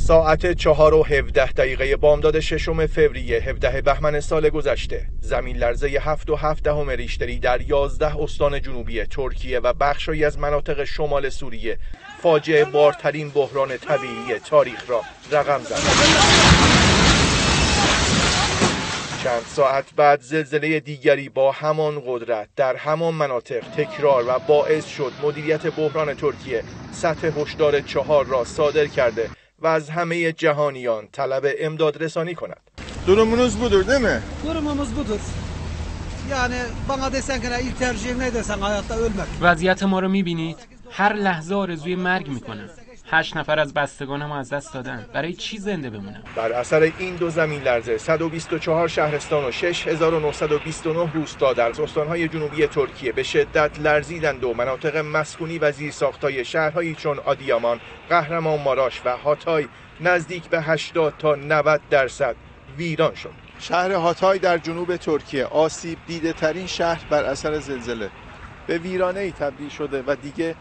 ساعت 4:17 بامداد ششم فوریه 17 بهمن سال گذشته، زمین لرزه 7.7 ریشتری در 11 استان جنوبی ترکیه و بخشی از مناطق شمال سوریه فاجعه بارترین بحران طبیعی تاریخ را رقم زد. چند ساعت بعد زلزله دیگری با همان قدرت در همان مناطق تکرار و باعث شد مدیریت بحران ترکیه سطح هشدار 4 را صادر کرده و از همه جهانیان طلب امداد رسانی کند. Durumunuz budur, değil mi? Durumumuz budur. Yani bana desen ki ilk tercihim ne desen hayatta ölmek. وضعیت ما رو میبینید؟ هر لحظه آرزوی مرگ میکنم. 8 نفر از بستگانم از دست دادن. برای چی زنده بمونم؟ بر اثر این دو زمین لرزه 124 شهرستان و 6929 روستا در استان‌های جنوبی ترکیه به شدت لرزیدند و مناطق مسکونی و زیرساخت‌های شهرهایی چون آدیامان، قهرمان ماراش و هاتای نزدیک به 80 تا 90% ویران شد. شهر هاتای در جنوب ترکیه آسیب دیده ترین شهر بر اثر زلزله به ویرانه‌ای تبدیل شده و دیگه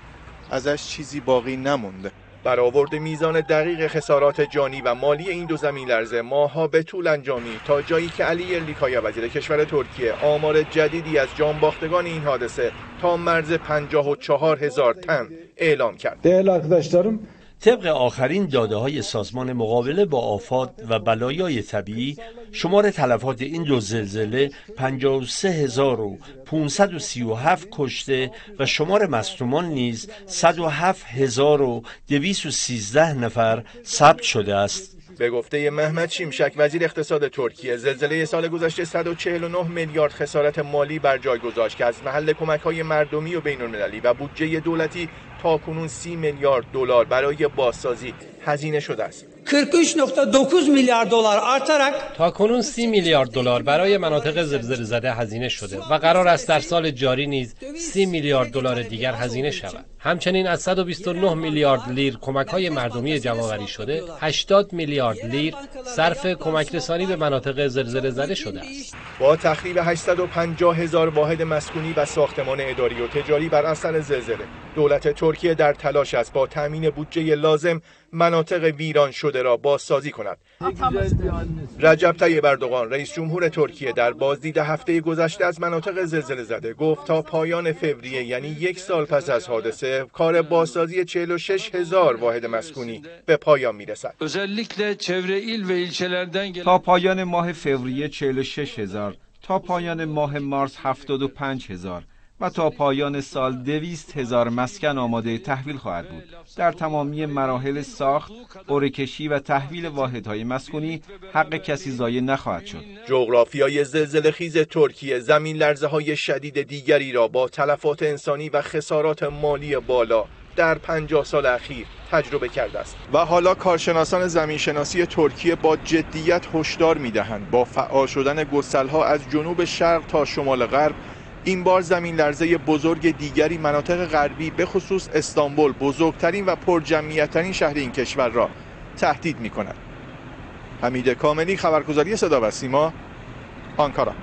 ازش چیزی باقی نمونده. برآورد میزان دقیق خسارات جانی و مالی این دو زمین لرزه ماه‌ها به طول انجامید تا جایی که علی یرلیکایا وزیر کشور ترکیه آمار جدیدی از جانباختگان این حادثه تا مرز 54,000 تن اعلام کرد. Değerli arkadaşlarım، طبق آخرین داده های سازمان مقابله با آفات و بلایای طبیعی، شمار تلفات این دو زلزله 53537 کشته و شمار مصدومان نیز 107213 نفر ثبت شده است. به گفته محمد شیمشک وزیر اقتصاد ترکیه، زلزله سال گذشته 149 میلیارد خسارت مالی بر جای گذاشت که از محل کمک‌های مردمی و بین‌المللی و بودجه دولتی تا کنون 30 میلیارد دلار برای بازسازی هزینه شده است. 43.9 milyar dolar artarak تا کنون 30 میلیارد دلار برای مناطق زلزله زده هزینه شده و قرار است در سال جاری نیز 30 میلیارد دلار دیگر هزینه شود. همچنین از 129 میلیارد لیر کمک‌های مردمی جمع‌آوری شده، 80 میلیارد لیر صرف کمک رسانی به مناطق زلزله زده شده است. با تخریب 850,000 واحد مسکونی و ساختمان اداری و تجاری بر اثر زلزله، دولت ترکیه در تلاش است با تامین بودجه لازم مناطق ویران شده را بازسازی کند. رجب طیب اردوغان رئیس جمهور ترکیه در بازدید هفته گذشته از مناطق زلزله زده گفت تا پایان فوریه، یعنی یک سال پس از حادثه، کار بازسازی 46,000 واحد مسکونی به پایان میرسد. تا پایان ماه فوریه 46,000، تا پایان ماه مارس 75,000 و تا پایان سال 200,000 مسکن آماده تحویل خواهد بود. در تمامی مراحل ساخت، قرعه‌کشی و تحویل واحدهای مسکونی حق کسی ضایع نخواهد شد. جغرافیای زلزله خیز ترکیه زمین لرزه‌های شدید دیگری را با تلفات انسانی و خسارات مالی بالا در 50 سال اخیر تجربه کرده است. و حالا کارشناسان زمینشناسی ترکیه با جدیت هشدار می‌دهند با فعال شدن گسل‌ها از جنوب شرق تا شمال غرب، این بار زمین لرزه بزرگ دیگری مناطق غربی به خصوص استانبول، بزرگترین و پرجمعیت‌ترین شهر این کشور را تهدید می‌کند. حمید کاملی، خبرگزاری صدا و سیما، آنکارا.